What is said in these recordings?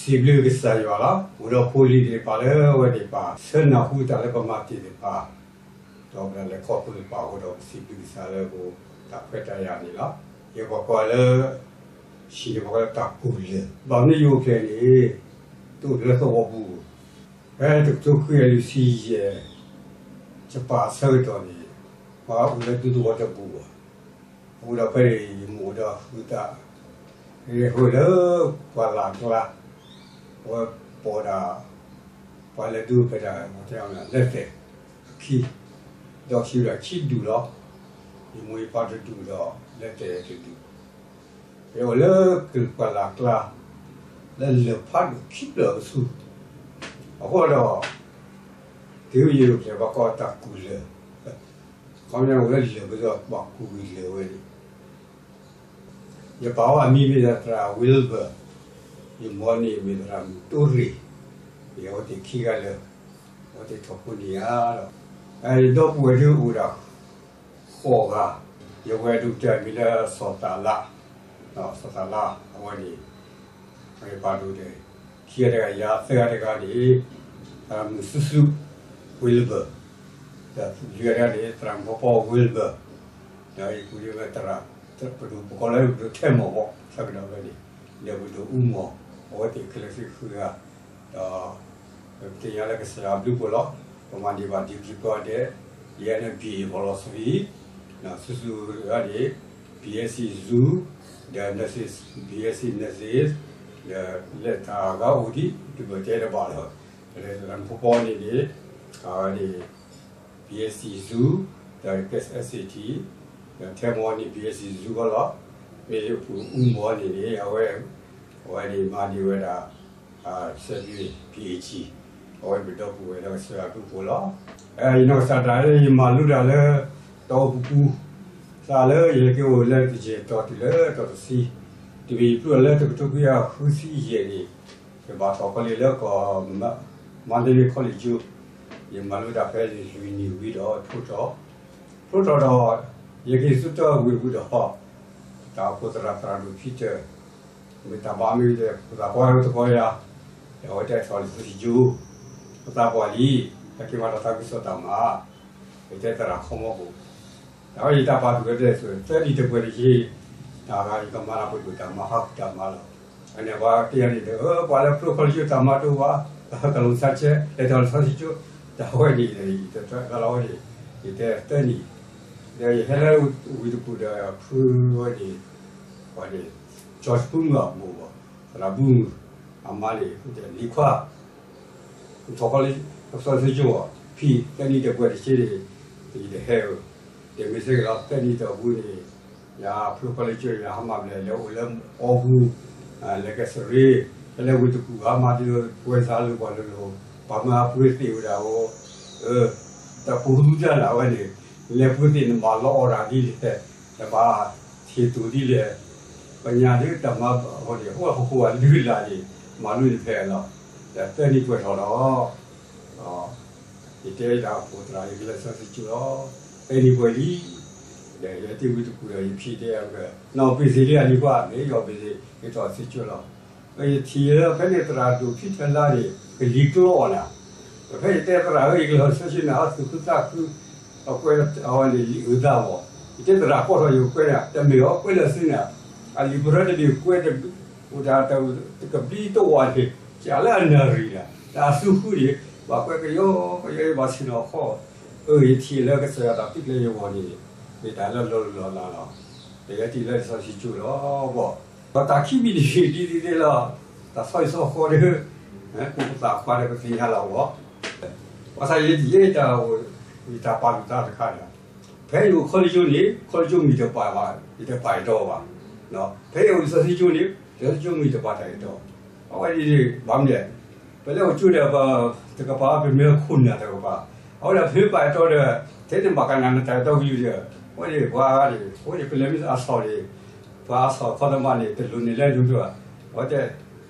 စံးဘျုးကစၢ်ယွၤလီၤ. အိၣ်ဒီးဖိလံၤသ့ၣ်တဖၣ်လၢအဝဲသ့ၣ်တဖၣ် ဆၢနၢ်ဟူတၢ်လၢပမၤတ့ၢ်သ့ၣ်တဖၣ်, ဒီးပတၢ်လဲၤခီဖျိသ့ၣ်တဖၣ်အဃိဒီး ပစံးဘျုးကစၢ်လၢပတၢ်ခွဲးတၢ်ယာ်န့ၣ်လီၤ. ယပှၤကိးလၢ ဟံၣ်န့ၣ်ပှၤကိးလၢတၢ်ကူၣ်လၢာ်, ဘၣ်မနုၤယအိၣ်ဖျဲၣ်န့ၣ် တအိၣ်ဖျဲၣ်လၢသဝီပူၤ, ဖဲတကထိခွံကယၤလွံၢ်ဆံယဲၢ် ယပၢ်အဆၢကတီၢ်န့ၣ် ပှၤအိၣ်လၢဒူသဝီတပူၤဘၣ်. အဃိဒီးဖဲန့ၣ် ယမိၢ်ဒီးဃုသး အဃိလၢပှၢ်လၢ်ကျါ အဝဲပိာ်ဒၣ် ပှၤလဲၤဒူဖဲဒၣ် လဲၤတဲာ်အခံ ဒီးဟံးဝဲဒၣ်ခံဒူၣ်လီၤ. ယမိၢ်ယပၢ်တဒူၣ်ဒီး လဲၤတဲာ်တဒူၣ်, ယအိၣ်လၢကလုာ်ပှၢ်လၢ်ကျါ လၢလၢၢ်ဖးဒိၣ်ခံဖျၢၣ်အပူၤ, အဃိဒီး တုၤယအိၣ်ဖျဲၣ်ဘၣ်ကိးတၢ်ကူၣ်လၢာ်, ခီပညီအိၣ်လၢလၢၢ်ပူၤဒီး ပှၤကူၣ်ဝံၤလၢာ်ဝဲန့ၣ် ယပၢ်ဝဲအမံၤမ့ၢ်ဒၣ်သရၣ် Wilbur, ယမီၢ်န့ၣ်မ့ၢ်သရၣ်မုၣ်တိရ့ၣ်, အဝဲသ့ၣ်ခံဂၤလၢာ်, အဝဲသ့ၣ်ထီၣ်ဖိန့ၢ်ဧါဒီး, ယဒီပုၢ်ဝဲၢ်ဒုအိၣ်ဒၣ် ဃိးဂၤ, ယဝဲၢ်ဒိၣ်ကတၢၢ်မ့ၢ်လၢစီၤသးလါ, စီၤသးလါ အဝဲန့ၣ် ယပၢ်ဒိၣ်ကတၢၢ်, ခံဂၤတဂၤ ယၤသၢဂၤတဂၤန့ၣ် သရၣ်မုၣ်စုစု Wilbur, ဒီးလွံၢ်ဂၤတဂၤန့ၣ် သရၣ်မုၣ်ဖီဖီ Wilbur, ဒီးယပူၤဒ်ဝဲသရၣ်, ပဒိၣ်ပကိးလၢပဒိၣ်ထဲမီၢ်ဘီ ဆၢကတီၢ်ဖဲန့ၣ်, ဒီးပဒိၣ်အူမီၢ်, အဝဲသ့ၣ်ခဲလၢာ်သ့ၣ်ဃုဂၤ, ဒီး ပသ့ၣ်ညါလၢကစၢ်ယွၤဘျုးဖှိၣ်လီၤ. ပမၤန့ၢ်ဘၣ် degree ကိးဂၤဒဲး, ယဲန့ၣ် ဘီအ့ၣ် ဖီလီၤစီဖံ, စုစုဂၤန့ၣ် ဘီအ့ၣ်စံၣ် Zoo, ဒီး nurses, ဘီအ့ၣ်စံၣ် nurses, ဒီးလဲၤတၢ်ဂၤအိၣ်ဒံး တဘၣ်တဲတဘၣ်လီၤ. လၢဖီဖီန့ၣ်န့ၣ် အဝဲန့ၣ် ဘီအ့ၣ်စံၣ် Zoo, ဒီး ကဲး SAT, ဒီးထဲမီၢ်န့ၣ် ဘီအ့ၣ်စံၣ် Zoo ဃီလီၤ. မ့ၢ်လၢပဒိၣ်အူမီၢ်န့ၣ်န့ၣ် အဝဲ အဝဲန့ၣ်မၤန့ၢ်ဝဲဒၣ် ဆဲးဘံၣ် PhD, အဝဲပဒီပုၢ်ဝဲၢ်လၢကစၢ်ယွၤဘျုးဖှိၣ်လီၤ. ယနီၢ်ကစၢ်ဒၣ်လၢယမၤလိတၢ်လၢ တၢ်အိၣ်ဖှိၣ်ပူၤ, စးလၢယက့ၤအိၣ်လၢတယဲၢ်တီၤတုၤလၢတီၤတဆံ, တမ့ၢ်ယဖျိလၢတကထိခွံကယၤဃုဆံယဲၢ်န့ၣ်, ယဘၣ်ထီၣ်ကီးလံာ်လၢကီၢ် Mandalay College, ယမၤလိတၢ်ဖဲလွံၢ်နံၣ်ဝံၤဒီးဖျိထီၣ်, ဖျိထီၣ်ဒီး ယက့ၤဆူတၢ်ဝ့ၢ်ပူၤဒီး တၢ်အိၣ်ဖှိၣ်သရၣ် သရၣ်ဒိၣ်ဖံတၢၣ် မ့ၢ်တၢ်ဘၣ်မ့ၢ်ဂ့ၤ ဖိသၣ်ခွါတကီယၤ, ဒီးအဝဲတဲထီၣ်လံာ်စီဆှံကၠိ, ဖိသၣ်ပှၢ်လံ, ဟဲက့ၤမၤတၢ်သးခုကစီၣ်တၢ်မၤ, ယတဲသရၣ်ခီမီပူၤ, ဒီးယတၢ်ပာ်သူၣ်ကဲသဲး သၢနံၣ်တပှဲၤတက့ၢ်, တၢ်ဂၤယကမၤလၢပဒိၣ်တၢ်မၤ ဟးဃုတၢ်မၤလီၤ. အန့ၣ်ပှၤတယၤန့ၣ်ဒီး ပှၤလၢဖျိ college တၢ်မၤတအိၣ်ဘၣ်, ကလူၤဆါဆဲး လဲၤထီၣ်လံာ်စီဆှံကၠိ, တၢ်ဝဲန့ၣ် ယတတၢ်လီၤဝဲန့ၣ်, ယတဲသၢနံၣ်, ဒီးယဟဲလၢဝ့ၢ်တကူၣ်ဒီး ဖုဝဲန့ၣ် ပှၤန့ၣ် George ဖုမုၢ်အမိၢ်ဘၣ်, သရၣ်ဘုမုၢ်, အမါန့ၣ် လံၤခွါ, ထီၣ်ခီလံာ်စီဆှံကၠိ, ဖံသၢနံၣ်တပှဲၤတက့ၢ်န့ၣ် ယတဟဲဧၢ, တမ့ၢ်စ့ၢ်ကီးလီၤ သၢနံၣ်တပူၤန့ၣ် ယဖျိ college ယဟါမၢ်ဘျဲၣ် လဲၤအိၣ်လၢအီပူၤ, လဲၤကဲစရ့, ဖဲလၢဝ့ၢ်တကူၣ်ဟါမၢ်ဒ် ပှဲၤသးလိၤပှၤလိၤလိၤ, ပှၤမၢအပှ့ၤသ့ၣ်ဝဲဒၣ်အိၣ်, တၢ်ပူၤသူတၢ်လၢ်ဝဲန့ၣ်, လဲၤပှ့ၤသ့ၣ်နဘၣ်လီၤအီၣ်တၢ်ဒ်လဲၣ်, နဘၣ်ဆံးတူာ်ဒ်လဲၣ်, ပညါဒ်တၢ်မၤအဃိန့ၣ် ဟိဟိဝဲလုၢ်လၢ်န့ၣ် မၤလိန့ၣ်ဖဲလီၤ, ဒီးသၢနံၣ်ပှဲၤထီၣ်ဒီး ယတဲဒၣ်ဖိသရၣ် ယကလဲၤစီဆှံကၠိလီၤ, သၢနံၣ်ပှဲၤလံ, ဒီးယတဲဝံၤတကူၣ်ဒီးယဖံတဲအက, နီၢ်ပ့ၤသ့လံအလံၤကွၢ် မ့ၢ်ယီၤပ့ၤသ့ ယထီၣ်စီဆှံကၠိလီၤ, ယထံၣ်လၢဖဲန့ၣ်သရၣ်ဒိၣ်ဖံထဲလါန့ၣ် ကလံၤကျီအီၤနၤ, ဖဲယတဲသရၣ်ဧၢ ယကလဲၤစီဆှံန့ၣ် အသူၣ်ခုသးခု, အကွဲးအဝဲန့ၣ်လံာ်အုၣ်သးဘီၣ်, ယတဲသရၣ်ကိးထီၣ်ယကွဲးန့ၣ် တမ့ၢ်အီၤကွဲးလၢာ်စုန့ၣ်, အလံာ်ပရၢတဘ့ၣ်ကွဲး အိၣ်တၢ်တကဘျံးတဝီၢ်န့ၣ် ကလၢအနၣ်ရံၣ်ဒီး တၢ်အစုဃုန့ၣ် ဘၣ်ကွဲးကယီကယီ ယဘၣ်ဆ့ၣ်နီၤဃီ, အၢ ယထံၣ်လၢကစၢ်ယွၤတၢ်ဖံးကျၢယဂီၢ်န့ၣ် မ့ၢ်တၢ်လၢလီၤလီၤလးလီၤ, ဒီးယထံၣ်လၢစီဆှံကၠိလီၤဘီၣ်, ဒီးတၢ်ခံမံၤတမံၤဒ်သ့ၣ်သ့ၣ်လီၤ, တၢ်ဆီဟံၣ်ဆီဃီဒီး ပသးခွါဒီးပသ့ၣ်ညါလီၤဘီၣ်, ဘၣ်ဆၣ်ယဲယတၢ်အိၣ် ယတၢ်ပာ်သူၣ်တၢ်တခါဒီး ဖဲယအိၣ်ခီလ့ၣ်ကၠိန့ၣ် ခီလ့ၣ်ကၠိမ့ၢ်တပာ်ဘၣ် ယတပာ်ယတီဘၣ်, ဖဲယအိၣ်လံာ်စီဆှံကၠိန့ၣ် လံာ်စီဆှံကၠိမ့ၢ်တပာ်တၢ်ယတီ, အဝဲဒ်န့ၣ် ဘၣ်မနုၤလဲၣ်, ပလဲၤအိၣ်ကၠိဒီး ပတကပၤ ပမ့ၢ်ခိၣ်နၢ်တကပၤ, အဝဲဒၣ်ဖဲပာ်ယတီဒီး ထဲန့ၣ်ဘၣ်ကနၣ်နတၢ်ယတီကလုၢ်ဒီး အဝဲန့ၣ်ပှၤဂၤန့ၣ် အဝဲန့ၣ်ပလဲၤမ့ၢ်အဆီၣ်န့ၣ် ပှၤအဆီၣ်ခီသမားန့ၣ် တလိၣ်န့ၣ်လဲၤဒိၣ်ဒိၣ်, အဝဲတဲ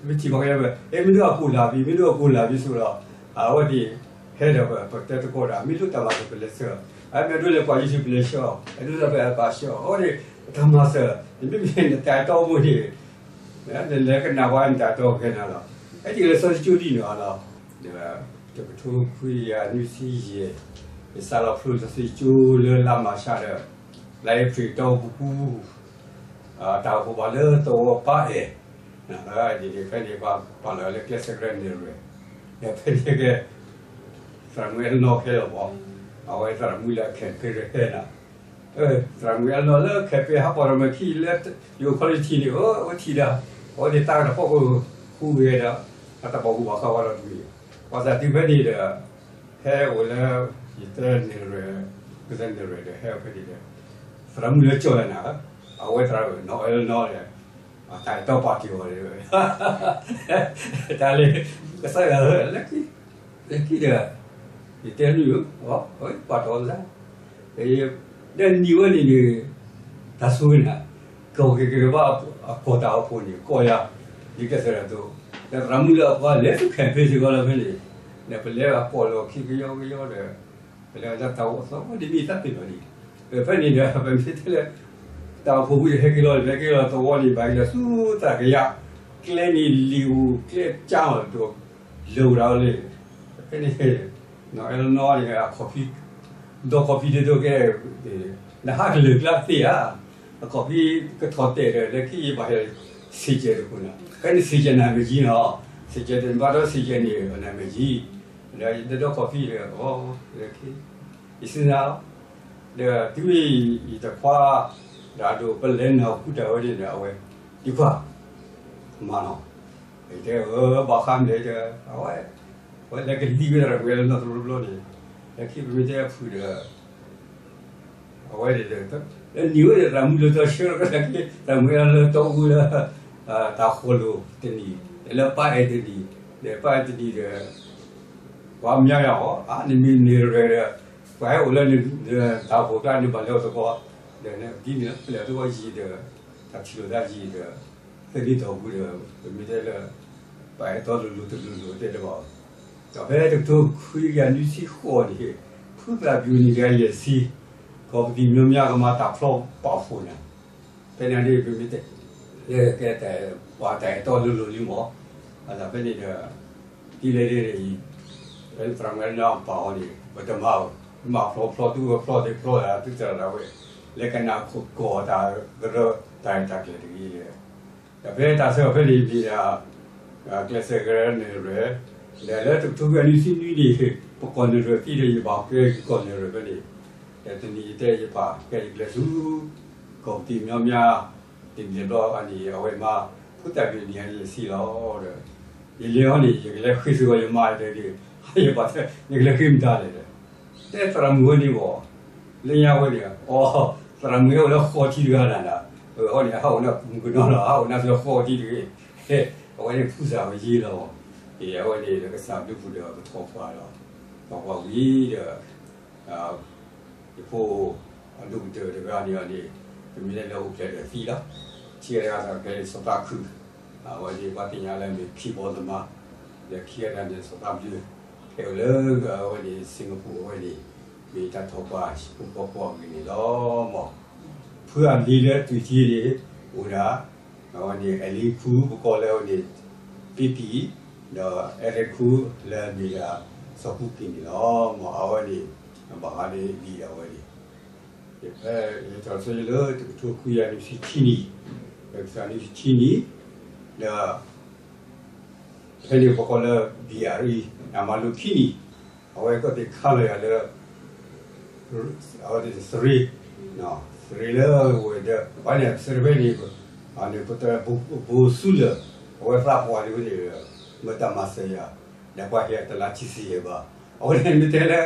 မ့ၢ်ထံၣ်ဘၣ်ကယဲၢ် အဲ မ့ၢ်ဒိၣ်အကိၢ်လၢ်ဘံ မ့ၢ်ဒိၣ်အကိၢ်လၢ်ဘံဆိလီၤ, အဝဲသ့ၣ် ဟဲဒီးပတဲသကိးဒီး မ့ၢ်ဒိၣ်တၢ်မၤစၢၤပလဲၤဆှၢအီၤ, အဲ မ့ၢ်ဒိၣ်လဲၤကွၢ်ယ့ၣ်ၡူးပလဲၤဆှၢအီၤ, အဲ ဒိၣ်တၢ်ပလဲၤပာ်ဆှၢအီၤ, အဝဲန့ၣ် တၢ်မၤစၢၤ နမ့ၢ်မ့ၢ်နတၢ်တီမိၣ်န့ၣ် နလဲၤကနၣ်ပှၤနတၢ်တီကဲနၤလီၤ, ဟဲက့ၤလၢစီၤစံကၠိဒ်န့ၣ်လီၤ. ဒီးတကထိခွံကယၤနွံဆံယဲၢ်, ယစးလီၤဖျိလၢစီၤစံကၠိလၢလါမၤရှးဒီး လါအ့ဖြ့ၣ်တီပူၤပူၤ တၢ်အိၣ်ဖှိၣ်ဘၣ်လၢသဝီပၢ်အဲၣ်, ဒ်န့ၣ်ဖဲန့ၣ် ပာ်လီၤလၢကျဲစဲးကရၢနဲၣ်ရွဲၣ်, ဒီးဖဲန့ၣ်ကဲ သရၣ်မုၣ်အဲၣ်လနီၣ်ခဲလၢာ်ဘၣ်, အဝဲသရၣ်မုၣ်လၢအ campaign ဟဲနၤ သရၣ်မုၣ်အဲၣ်လနီၣ်လၢ campaign ဟးပိာ်ဒီးမဲာ်ခံလၢ ယိၤခီလ့ၣ်ထံးန့ၣ် အိၣ်ထံၣ်ဒၣ်, အဝဲသ့ၣ်တၢ်ကတၢၢ်ဖီခိၣ်ဃူဂဲၤဒီး အတၢ်ပိာ်မုၣ်ဘၣ်ဃးဝဲဒီးတမံၤ, ပှၤသးတုၤဖဲန့ၣ်ဒီး ဟဲအိၣ်လၢ ယတဲနဲၣ်ရွဲၣ်, ကစၢ်နဲၣ်ရွဲၣ်ဒီး ဟဲအိၣ်ဖဲန့ၣ်ဒီး သရၣ်မုၣ်လၢကၠီၣ်လၢနၤ, အဝဲသရၣ်မုၣ်နီၣ်အဲၣ်လနီၣ်ဒီး အတၢ်အဲၣ်တီပာ်တ့ၢ်အီၤဒီး တၢ်လၢ ကစၢ်ယွၤလၢ လၢခံဒီး ယတဲနုာ် ပှၤတီၢ်လၢ ဒီးနံၤဝဲန့ၣ်န့ၣ် တၢ်ဆိၣ်ဂ့ၤန့ၣ် ကီၢ်က့ၤက့ၤဘၣ်အကီၢ်တၢ်အိၣ်ဖှိၣ်န့ၣ် ကီၢ်ယၤ ဒ်ကဲသရၣ်ဒိၣ် ဒီးသရၣ်မုၣ်လၢအပှၤလဲၤဆူ campaign စ့ၢ်ကီးလၢဖဲန့ၣ် ဒီးပလဲၤအကီၢ်လီၤခံကယီကယီဒီး ပလဲၤတၢ်သးဝီသီဒ်မ့ၢ်တၢ်သ့ၣ်လီၤန့ၣ် ဖဲန့ၣ်ဒီး ပမ့ၢ်တဲလၢ တၢ်အိၣ်ဖှိၣ်ဝံၤဒီးဟဲက့ၤလီၤ ဟဲက့ၤလီၤသဝီန့ၣ် ဘၣ်က့ၤလီၤဆူတၢ်ကယၤ ကျဲန့ၣ်လံာ်အိၣ်ကျဲကၠါလီၤဒီး လၢာ်ဝဲဒၣ်လၢ ဖဲန့ၣ် နီၣ်အဲၣ်လနီၣ်န့ၣ် အခီၣ်ဖံး ဒီးခီၣ်ဖံးဒ်သိးကဲ နဟးကလုာ်ကျါသ့ဧါ, အခီၣ်ဖံးကထီၣ်တဲာ်ဒီး လၢခံယဘၣ်ဟဲ ဆံးကဲတခိၣ်န့ၣ် ဖဲန့ၣ်ဆံးကဲနမဲာ်ကံနီၤ, ဆံးကဲတဘၣ်ဒီးဆံးကဲန့ၣ် နမဲာ်ကံ, ဒီးယတဒီခီၣ်ဖံးဒီး အီ လၢခံ ယစံးနၤလီၤ, ဒီးတုၤမ့ၢ်ယတခွါ ဒီးဒိးပလဲၤနၢ်ဟူတၢ်ဝဲန့ၣ်ဒီး အဝဲ ယခွါ မၤနီၤ, ယတဲ အၢ ဘၣ်ဃးမနုၤဒီး အဝဲ အဝဲလဲၤကလံၤဝဲဒၣ်ဝဲလၢနီၢ်တဘျီဘျီန့ၣ်, လၢခံပမ့ၢ်တဲအဖုၣ်ဒီး အဝဲန့ၣ်ဒီး လၢနံၤဝဲဒီးသရၣ်မုၣ်လၢတၢ်ဆှၢလီၤကဒါက့ၤ သရၣ်မုၣ်အဲၣ်လီၤလၢတီအူလၢ တၢ်ဃီလိာ်တနံၤ, ဒီးလၢပၢ်အဲၣ်တနံၤ, ဒီးပၢ်အဲၣ်တနံၤဒီး ပှၤမၤယၤအီၤ အါ နမ့ၢ်န့ၢ်ရဲၣ်ဒီး ပှၤဟဲအိၣ်လၢနတၢ်အိၣ်ဖှိၣ်ကျါန့ၣ် ဘၣ်လဲၤအီၤသကိး, ဒီးနဒ်န့ၣ်ပျဲၢ်သဝီယံာ်ဒီး တၢ်ထံၣ်လိာ်သးယံာ်ဒီး သန့ၤထီၣ်ပူၤဒီး ပမ့ၢ်တဲလၢ ပှၤဟဲတီလိၤလိၤတလိၤလိၤတဲတဘၣ်အီၤ, ဒီးဖဲတကထိခွံကယၤနွံဆံဃိးန့ၣ် ဖုသးပူၤနံၣ်တဂၤယဲၢ်ဆံ ကီၢ်ပသံၣ်မံၤမံၤကမၤတၢ်ဖျီပာ်ဖှိၣ်န့ၣ်, ဖဲန့ၣ်န့ၣ် ပမ့ၢ်တဲ ကဲ ပှၤတၢ်အဲၣ်တီလိၤလိၤလံမး, အသးဖဲန့ၣ်ဒီး ဒ်လဲၣ်ဒ်န့ၣ်အံၤ ဖဲသရၣ်မုၣ်အဲၣ်လီၤပာ်အီၤန့ၣ် ပတမၤအီၤ, မၤဖျီဖျီသုဝဲဖျီသ့ၣ်ဖျီသးသုတရၣ်ဒၣ်ဝဲ, လဲၤကနၣ်ခိၣ်ကီၢ်တၢ်ကရၢတၢ်ရဲၣ်တၢ်ကျဲၤတဂ့ၤဒီး ဒီးဖဲတၢ်ဆၢအီၤဖဲန့ၣ်မ့ၢ်ဒၣ် ကျဲးစၢးကရၢနဲၣ်ရွဲၣ်, ဒီးလၢတကထိခွံကယၤနွံဆံနွံန့ၣ် ပကီၢ်နဲၣ်ရွဲၣ်သံဒီး ယဘၣ်ကဲကီၢ်နဲၣ်ရွဲၣ်ဖဲန့ၣ်, ဒီးတနံၤယတဲယပၢ်ကဲယကျဲးစၢး ကီၢ်ပသံၣ်မံၤမံၤ တနံၤတဘျီအန့ၣ် အဝဲမၤ ဖုသးပူၤနံၣ်တဂၤယဲၢ်ဆံလီၤဒီး ယလဲၤအီၤန့ၣ် ယကလဲၤဃ့စ့ၢ်ကီးယမါတဲဒ် ယပၢ်တဲ နကလဲၤဃ့မတၤလဲၣ်ဒီး တဲသရၣ်မုၣ်ဝဲန့ၣ်ဘၣ်, လၢညါဝဲန့ၣ် အီ သရၣ်မုၣ်ဟဲအိၣ်လၢဃီထံတဂၤနၤဒီး အီန့ၣ် အဟးအိၣ်နၢ်မုၣ်ကနီၤလီၤ အဟးအိၣ်နၢ်စၢၤဃီထံတဂ့ၤ, အဝဲန့ၣ်ဖုစၢ်ဝဲယ့လီၤ, အဝဲန့ၣ်ဒီးကစၢ်ဘျုးဖှိၣ်ဒီးပထီၣ်ပှၢ်ဒီး ထီၣ်ပှၢ်ဝံၤဒီး ယဖိအဒိၣ်ကတၢၢ်တဂၤန့ၣ်အီၤန့ၣ် တမ့ၢ်လၢလၢအိၣ်ဖျဲၣ်ဒီးသံလီၤ, ခံဂၤတဂၤသးကဲစီၤပၤခုၣ်, အဝဲန့ၣ်ပှၤသ့ၣ်ညါလၢမ့ၢ်ခံဘီသမါ, ဒီးခံဂၤတဂၤန့ၣ်စီၤပၤဘျုး, ဟဲအိၣ်လၢအဝဲန့ၣ် စ့ၣ်ကပူၤအဝဲန့ၣ် မ့ၢ်တၢ်ထီၣ်ပှၢ်ဟံၣ်ဖိဃီဖိအဂ့ၢ်န့ၣ်လီၤမး, ဖုအမံၤလၢအသွံၣ်ထံန့ၣ် အိၣ်ဒၣ် အဝဲန့ၣ် အဲလံခူ ပကိးလၢအဝဲန့ၣ် ပံပံၣ်, ဒီးအဲရ့ခူလၢအမ့ၢ်ဒၣ် စီၤကူက့ၤန့ၣ်လီၤ. မ်အဝဲန့ၣ် ဘၣ်ဃးလၢလံာ်ဒၣ်ဝဲန့ၣ် ဖဲယထီၣ်ဆိလၢတကထိခွံကယၤနွံဆံခံနံၣ်, တကထိနွံဆံခံနံၣ်, ဒီး ဖဲန့ၣ်ပကိးလၢ ဘံၣ်အရံ အမၤလိခံနံၣ်, အဝဲကီၢ်သ့ၣ်ခးလီၤယၤလၢ အဝဲသရ့, သရ့လၢဝဲဒီး ပှၤန့ၣ်သရ့ဖဲန့ၣ် ပတဘိၣ်ဆူလၢာ်, အဝဲသးပှၢ်န့ၣ်ဝဲန့ၣ် မတၤမၤစၢၤယၤ, ဒီးပှၤဟ့ၣ်တလါဆံဆံယဲၢ်ဘး, အဝဲန့ၣ်မ့ၢ်တဲလၢ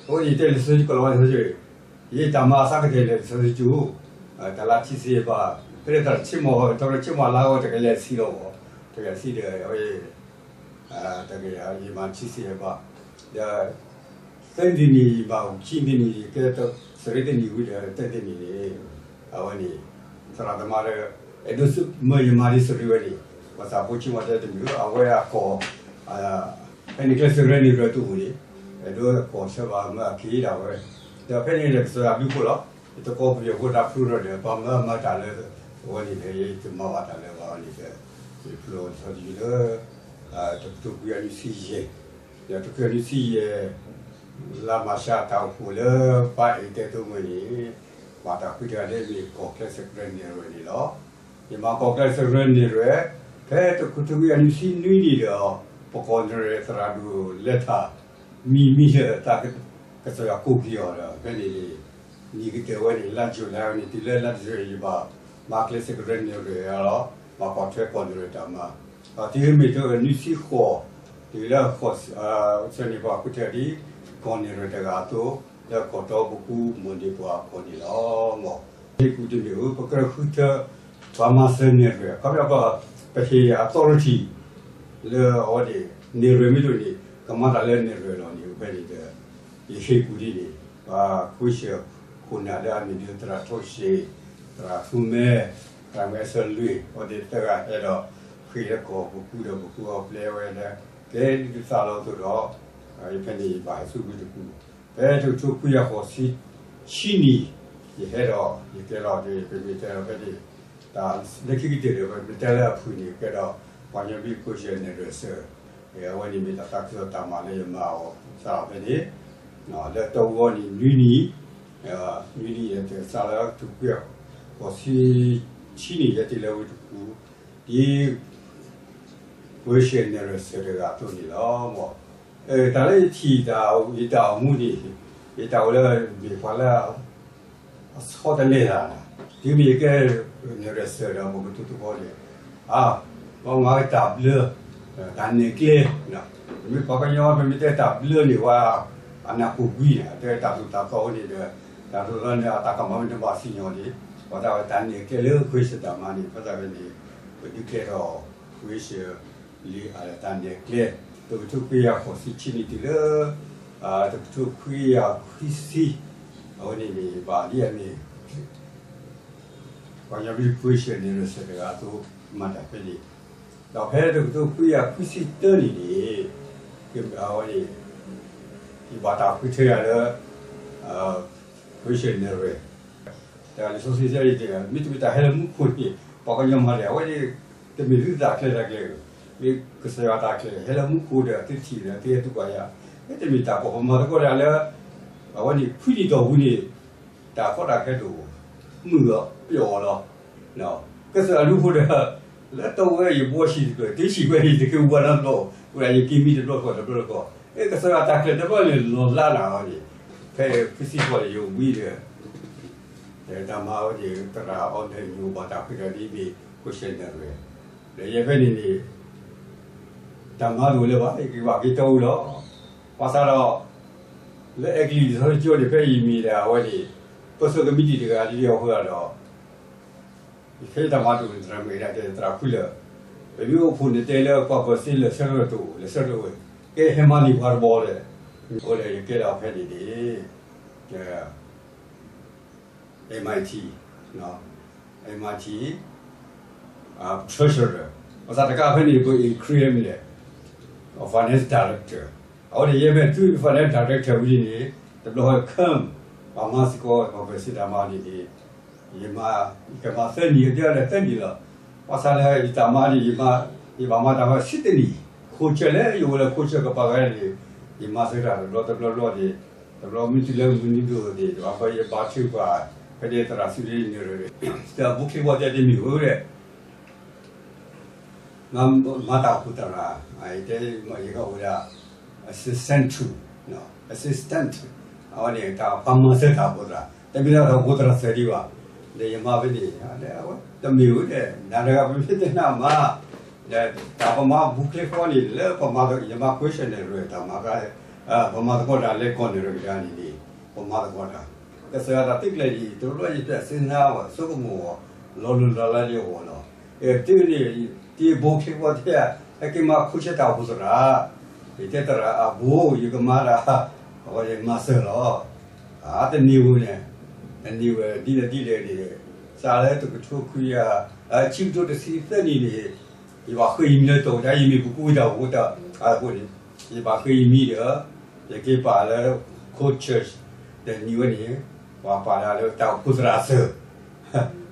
အဝဲန့ၣ်တဲလၢစီၤကလီၤဝဲ ယတၢ်မၤအသးကတၢၢ်လၢစီၤကၠူ, တလါဆံဆံဘး, ဖဲလၢတၢ်ဆ့မီၤ တၢ်ဆ့မီၤလါဝဲတကယၤဆံလီၤဘၣ်, တကယၤဆံဒီး အဝဲ တကယၤ ယမၤဆံဆံဘး, ဒီး သၢနံၣ်န့ၣ် ယမၤခံနံၣ်န့ၣ် ယကဲသရ့တနံၣ်ဝံၤဒီး သၢနံၣ်န့ၣ် အဝဲန့ၣ် သရၣ်သမါလၢ အဲၣ်ဒိးမၢယမၤဒ်သရ့ဝဲန့ၣ် ပှၤသးဖိဆ့မီၤတဲတမုာ် အဝဲအကီၢ် ဖဲန့ၣ်ကျဲးစၢးရဲၣ်န့ၣ်ရၢၢ်တအိၣ်န့ၣ် အဲၣ်ဒိးကီၢ်ဆၢဘၣ်မၢအက့ၤဒၣ်ဝဲ, ဒီးဖဲန့ၣ်ဒီးကစၢ်ယွၤဘျုးဖှိၣ်လီၤ, ယတကိးပယီၤဖိတၢ်ဖျိထီၣ်ဒီး ပှၤမၢမၤတၢ်လၢ အဝဲန့ၣ်ဖဲယတမၤဘၣ်တၢ်လၢဘၣ်အဝဲန့ၣ်ဒီး ယဖျိထီၣ်တယုၢ်လၢ တကထိခွံကယၤနွံဆံယဲၢ်, ဒီးတကထိခွံကယၤနွံဆံယဲၢ် လါမၢ်ၡး တၢ်အိၣ်ဖှိၣ်လၢပၢ်အဲၣ်တဲသိးမုၢ်န့ၣ် ဘၣ်တၢ်ဃုထၢလၢမ့ၢ် ကီၢ်ချၢစဲးကရၢနဲၣ်ရွဲၣ်န့ၣ်လီၤ. ယမၤကီၢ်ချၢစဲးကရၢနဲၣ်ရွဲၣ် ဖဲတကထိခွံကယၤနွံဆံနွံနံၣ်ဒီး ပကီၢ်နဲၣ်ရွဲၣ်သရၣ်ဒိၣ်လဲၤထၢၣ် မံၤမံၤလၢတၢ် ကစၢ်ယွၤကိးက့ၤအီၤဒီး ဖဲန့ၣ်န့ၣ် နံၣ်ကတၢၢ်ဝဲန့ၣ် လါယူၤလံဝဲန့ၣ် တုၤလၢလါတဆၢအံၤ ယဘၣ်မၤကျဲးစၢးကရၢနဲၣ်ရွဲၣ်လီၤ. ဘၣ်ကွၢ်ထွဲကီၢ်နဲၣ်ရွဲၣ်တၢ်မၤ, ဒီးတုၤမ့ၢ်တနွံဆံဃိး တုၤလၢ ဆၢန့ၣ်ပှၤဃုထၢဒ် ကီၢ်နဲၣ်ရွဲၣ်တဂၤအသိး လၢကီၢ်တီပူၤ မုၢ်န့ၢ်ပှၤကီၢ်န့ၣ်လီၤ. မ့ၢ် ဟ့ၣ်ကူၣ်တမ့ၢ်ဧိၤ ပကြၢးဃုထၢ ပှၤမၤစၢၤနဲၣ်ရွဲၣ် ခီဖျိ ပဟ့ၣ် authority လၢအဝဲန့ၣ် နဲၣ်ရွဲၣ်မ့ၢ်တအိၣ်န့ၣ် ကမၤတၢ်လၢနဲၣ်ရွဲၣ်လီၤန့ၣ် ဖဲန့ၣ်ဒီး ယဟ့ၣ်ကူၣ်ဒ်န့ၣ် ပှၤခွံဆၢၣ်ခိၣ်နၢ်လၢအမ့ၢ်ဒ်သရၣ်ထိၣ်စ့ၣ်, သရၣ်ထူမဲ, သရၣ်မဲအဆၢလွံၢ် အဝဲသ့ၣ်သၢဂၤဟဲဒီး ဃ့ၢ်လၢကီၢ်ပူၤဒီးပူၤအီၤပျဲဝဲလၢ ကဲဒ်သးလီၤသိးဒီး ယဖဲန့ၣ်ယဘၣ်ဟဲဆူဝ့ၢ်တကူၣ်, ဖဲတကထိခွံကယၤဃိးဆံဆံနံၣ် ယဟဲဒီး ယကဲလီၤဒီး ပမ့ၢ်တဲလီၤဖဲန့ၣ် တၢ်လၢခံကတၢၢ်ဒီး ပမ့ၢ်တဲလၢအဖုၣ်န့ၣ် ကဲဒီး ပှၤကညီဘျုးဖှိၣ်ဆဲးနဲၣ်ရွဲၣ်စၢၤ, အဝဲန့ၣ်မ့ၢ်တၢ်သးခုဒီးတၢ်မၤလၢယမၤအီၤစးထီၣ်ဖဲန့ၣ် လၢတဝီန့ၣ်နွံနံၣ်, နွံနံၣ်ယဲၢ်တၢ်စးလၢတကထိခွံကယၤဃိးဆံဆံနံၣ် ယဲၢ်တၢ်လၢဝ့ၢ်တကူၣ် ဒ် ဖှိၣ်ဆဲးနဲၣ်ရွဲၣ်စၢၤတဂၤအသိးန့ၣ်လီၤ. မ့ၢ် တၢ်လၢယထံၣ်တၢ် ယတၢ်အိၣ်မူန့ၣ် ယတၢ်အိၣ်လၢမ့ၢ်ပှၤလၢ အဆီတလဲတၢ်, တုၤမ့ၢ်ယကဲနဲၣ်ရွဲၣ်စၢၤဒီး ပကတိၤသကိးန့ၣ် အါ ပမၤဝဲတၢ်ဘျၢ တၢ်နဲၣ်ကျဲ, ပမ့ၢ်ပှၤကညီ ပမ့ၢ်တဲတၢ်ဘျၢန့ၣ် ပှၤအနၢ်ဟူကွံာ်န့ၣ် တဲတၢ်သိၣ်တၢ်သီဝဲန့ၣ်ဒီး တၢ်သိၣ်တၢ်သီန့ၣ် အတၢ်ကမၣ်မ့ၢ်တဘၣ်စံၣ်ညီၣ်န့ၣ် ပှၤတၢ်ဝဲတၢ်နဲၣ်ကျဲလၢ ဖှိၣ်ဆဲးတၢ်မၤန့ၣ် ဘၣ်ဆၣ်ဝဲန့ၣ် ပဒုးကျဲဒီး ဖှိၣ်ဆဲး လံာ်အတၢ်နဲၣ်ကျဲ တကထိခွံကယၤဃိးဆံဆံနံၣ်တုၤလၢ တကထိခွံကယၤခွံဆံ အဝဲန့ၣ်န့ၣ် ဘၣ်ဒ်အမ့ၢ် ပှၤကညီဘျုးဖှိၣ်ဆဲးနဲၣ်ရွဲၣ်စၢၤတဂၤအသိး မၤတၢ်ဖဲန့ၣ်, ဒီးဖဲတကထိခွံကယၤခွံဆံတၢနံၣ်န့ၣ် အဝဲန့ၣ် ယဘၣ်တၢ်ဃုထၢယၤလၢ ဖှိၣ်ဆဲးနဲၣ်ရွဲၣ် တၢ်လံာ်စီဆှံတဲ မ့တမ့ၢ်တၢ်ဟဲလၢမူခိၣ်န့ၣ် ပှၤကညီမၤတၢ် အဝဲန့ၣ် တမ့ၢ်သုတၢ်ကျဲတၢ်ကျဲဧိၤ, မ့ၢ်ကစၢ်ယွၤတၢ်ကျဲ ဟဲလၢမူခိၣ်ဒီး သုထံၣ်ဒီး သုဟဲသံကွၢ်ယၤ, မ့တမ့ၢ်တၢ်ကီၢ်ပမၤသကိးတၢ်လၢ အဝဲန့ၣ် ခွံနံၣ်တီၢ်ပူၤန့ၣ် တၢ်ကီတၢ်ခဲတအိၣ်, မုာ်အီၤပျီၣ်အီၤလီၤ. ကစၢ်ယွၤလူၤဃိဒီး လၢတဝဲယဘှီဆံးတဖျၢၣ် တဆံးဝဲန့ၣ် တက့ၤဝဲနီတဘျီ, ဝဲဒၣ်ယက့ၤမံတဘျီဃီတဘျီဃီ, ကစၢ်ယွၤတၢ်ကျဲတဘျီန့ၣ်လီၤလၢ်လၢ်အီၤန့ၣ်, ဖဲဖုစံဖီၣ်န့ၣ် ယဝံၤဒီး တၢ်မၤဝဲန့ၣ် သရၣ်အီၤဒီးညိၣ်ဘၣ်တၢ်ဃုထၢဒ်မ့ၢ် ဖှိၣ်ဆဲးနဲၣ်ရွဲၣ်, ဒီးယဲဖဲန့ၣ်န့ၣ် တၢ်မၤတအိၣ်လၢၤဘၣ် ယက့ၤဘၣ်က့ၤတီအူလီၤ. ဘၣ်ဆၣ်ဒီး လၢအဲကလံးလံာ်စီဆှံကၠိန့ၣ် ဖဲယမ့ၢ်ဒၣ်အဝဲန့ၣ် ပၢဆှၢကမံးတံာ်တဂၤဒ်အံၤအဃိဒီး ယဖဲယတၢ်မၤတအိၣ်န့ၣ် သရၣ်မုၣ်ဒၣ်တဲသရၣ်ဖုလၢာ်, ပမ့ၢ်အိၣ်ဖှိၣ်န့ၣ်တဲလၢပှၤပၢၤစ့လၢာ်ဆၢထၢၣ်တအိၣ် လၢာ်ဆၢထၢၣ်တအိၣ်, ကဲဟဲမၤန့ၢ်ပှၤတဘျီဒီး အဃိဒီးယကဲဒၣ်ဖဲန့ၣ်န့ၣ် MIT, MIT treasurer, ဘၣ်ဆၣ်တကးဖဲန့ၣ် ပ increase မ့ၢ်လဲၣ် finance director, အဝဲန့ၣ်ယဲဖဲသု finance director ဝံၤန့ၣ် တဘျီဃီ come ပှၤမၤစ့ၢ်ကီး ပှၤပၢၤစ့တၢ်မၤန့ၣ်န့ၣ် ယမၤ ယကမၤသၢနံၣ် ယတဲလၢသၢနံၣ်လီၤ. ဘၣ်ဆၣ်လၢယတၢ်မၤန့ၣ် ယဘၣ်မၤတၢ်ဝဲဆံတနံၣ်, ခိၣ်ဆၢၣ်လၢယအိၣ်လၢခိၣ်ဆၢၣ်ကပၤဂၤန့ၣ် ယမၤစၢၤတၢ်တဘျီတဘျီဘျီန့ၣ် တဘျီမ့ၢ်တုၤလၢမုၢ်နံၤဒိၣ်န့ၣ် ဘၣ်ယဘါထုကဖၣ် ဖဲန့ၣ်သရၣ်စူၤန့ၣ် တၢ်ဘိချ့ဘီတဲတမံၤဧိၤဒီး မၤတၢ်အိၣ်ဖှိၣ်သရၣ် တဲယကအိၣ်ဝဲဒၣ် assistant to, assistant, အဝဲန့ၣ်တၢ်ပှၤမၤစၢၤတၢ်အိၣ်ဖှိၣ်သရၣ် တမ့ၢ်လၢတၢ်အိၣ်ဖှိၣ်သရၣ်စၢၤဒံးဘၣ်, ဒီးယမၤဖဲန့ၣ် တမ့ၢ်ဧိၤဒီး နၤတဂၤပမ့ၢ်တနၢ်မၤ ဒီးတၢ်ပမၤဘိချ့ဃီန့ၣ် လၢပမၤ ယမၤ ဖှိၣ်ဆဲးနဲၣ်ရွဲၣ် တၢ်မၤ ပမၤသကိးတၢ်လၢကီၢ်နဲၣ်ရွဲၣ်ကဒါန့ၣ်န့ၣ် ပမၤသကိးတၢ် ကစၢ်ယွၤတၢ်သုးကျဲၤန့ၣ် တဘျီယတၢ်စံးနါအီၤ ဆိကမိၣ်အီၤ လီၤလိၤလီၤလးလၢယဂီၢ်လီၤ. တုၤန့ၣ် တဘိချ့ဃီထဲ ဟဲက့ၤမၤခိၣ်ဆၢတၢ်အိၣ်ဖှိၣ်သရၣ် ယတဲသရၣ်အဘိ ယကမၤတၢ် အဝဲယမၤစၢၤလီၤ. အတနံၤဝဲန့ၣ် တနံၤဝဲဒ်လဲၣ်ဒ်လဲၣ်န့ၣ် စးလၢတကထိခွံကယၤ ဆံကထိတဆံသၢနံၣ်န့ၣ် ယဘၣ်ဃ့ယမံၤလၢတၢ်အိၣ်တၢ် ယမ့ၢ်ပကူဝံၤတၢ်အိၣ်ဖှိၣ်တၢ်အဃိန့ၣ် ယဘၣ်ဃ့ယမံၤဒီး ယက့ၤပာ်လၢ ခိၣ် church တနံၤဝဲန့ၣ် ပှၤပာ်ဒၣ်လၢတၢ်အိၣ်ဖှိၣ်သရၣ်စၢၤ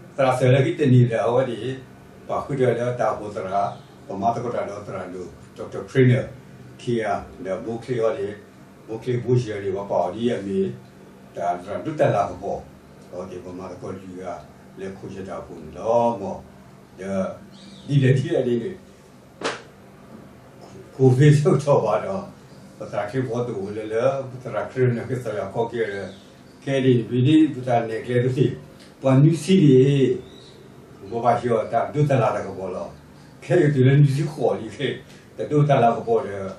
သရၣ်စၢၤလၢခံတနံၤဒီးအဝဲန့ၣ် ပှၤဃုထၢလၢတၢ်အိၣ်ဖှိၣ်သရၣ် ပမၤသကိးတၢ်ဒီးသရၣ်ဒိၣ် Craner ခံဂၤ ဒီးဘိချ့အီၤန့ၣ်, ဘိချ့ဘိယဲၢ်န့ၣ် ပှၤပာ်အီၤဒ်အမ့ၢ် တၢ်ဒိးတၢ်လၤကပီၤ, ဒီးပှၤမၤသကိးလွံၢ်ဂၤလၢခိၣ်ဆၢတၢ်အိၣ်ဖှိၣ်န့ၣ်လီၤမၢ်. ဒီး ဒ်လဲၣ်ဒ်လဲၣ်န့ၣ် ကိၣ်သ့ဆၢကတီၢ်ဘၣ်ဒီး ပသရၣ်ချ့ဖိတအိၣ်လၢလၢ ပသရၣ်ချ့နၢ်ကစၢ်ယွၤခီက့ၤဒီး ခဲအံၤန့ၣ် မ့ၢ်ဒ်ပတၢ်နဲၣ်ကျဲတသ့ၣ် ပှၤနွံဆံန့ၣ် ပဘၣ်ဟ့ၣ်အီၤတၢ်ဒိးတၢ်လၤတၢ်ကပီၤလီၤ. ခဲအံၤတုၤလၢနွံဆံဃိးလံ, တဒိးတၢ်လၤကပီၤဒီး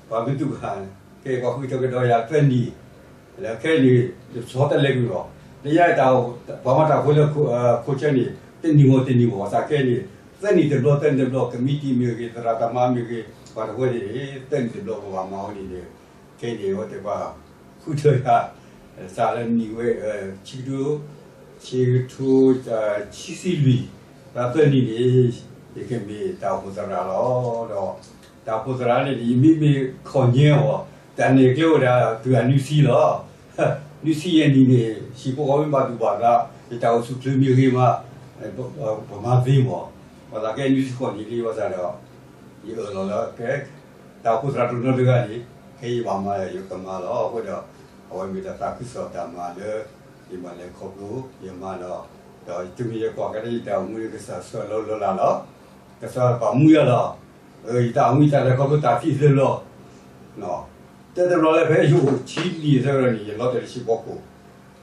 ပှၤမ့ၢ်တူၢ်ကဟၣ် ခဲအံၤပှၤဃုထၢကဒီးယၤသၢနံၣ် လၢခဲအံၤန့ၣ် ယဆီတလဲကွံာ်လီၤ. လၢယဲတၢ် ပှၤမၤတၢ်ဖိလၢ ခိၣ်ဆၢန့ၣ် တနံၣ်ဂီၢ်တနံၣ်ဂီၢ် သးခဲအံၤန့ၣ် သၢနံၣ်တဘျီ သၢနံၣ်တဘျီ ကမံးတံာ်မ့ၢ်ဂ့ၤ သရၣ်သမါမ့ၢ်ဂ့ၤ ပှၤတဝၢန့ၣ် သၢနံၣ်တဘျီ ပဘၣ်မၤဝဲန့ၣ်ဒီး ခဲအံၤန့ၣ် အဝဲသ့ၣ်ပှၤဃုထၢယၤ စးလၢနံၣ်ဝဲ ဆံကထိ ဆံကထိ ဆံဆံလွံၢ် လါသၢနံၣ်န့ၣ် ယကမ့ၢ်တၢ်အိၣ်ဖှိၣ်သရၣ်လီၤ. ဒီးတၢ်အိၣ်ဖှိၣ်သရၣ်န့ၣ် ယမ့မ့ၢ်ခီၣ်ညါအီၤ တၢ်နဲၣ်ကျဲအိၣ်ဒၣ်တုၤအနွံဆံလီၤ. နွံဆံယဲၢ်နံၣ်န့ၣ် ဟံၣ်ဖိဃီဖိမ့ၢ်ဘၣ်သူၣ်ဘၣ်သး ယတၢ်အိၣ်ဆူၣ်အိၣ်ချ့မ့ၢ်ဂ့ၤမး ပမၤသ့မး. ဘၣ်ဆၣ်ခဲအံၤနွံဆံဃိးနံၣ်လံ ဘၣ်ဆၣ်ဒီး ယအၢၣ်လီၤလၢ ကဲ တၢ်အိၣ်ဖှိၣ်သရၣ်တနီၤတဂၤန့ၣ် ခဲအံၤယဘၣ်မၤဒီး ယကမၤလီၤ. အဃိဒီး အဝဲမ့ၢ်တၢ်သးခုကစီၣ်တၢ်မၤလၢ ယမၤလဲၤခီဖျိ ယမၤဒီး ဒီးတုၤမ့ၢ်ယကွၢ်ကဒါယတၢ်အိၣ်မူန့ၣ် ကစၢ်ဆှၢလီၤလီၤလးလီၤ. ကစၢ်ပာ်မူယၤလီၤ. ယတၢ်အိၣ်မူယတၢ်လဲၤခီဖျိတၢ်သံသၢဘျီ တဲတဘျီလၢဖဲယအိၣ်ဆံနံၣ်သၢဘျီန့ၣ် ယလီၤတဲာ်လၢဟံၣ်ဖိဃီဖိ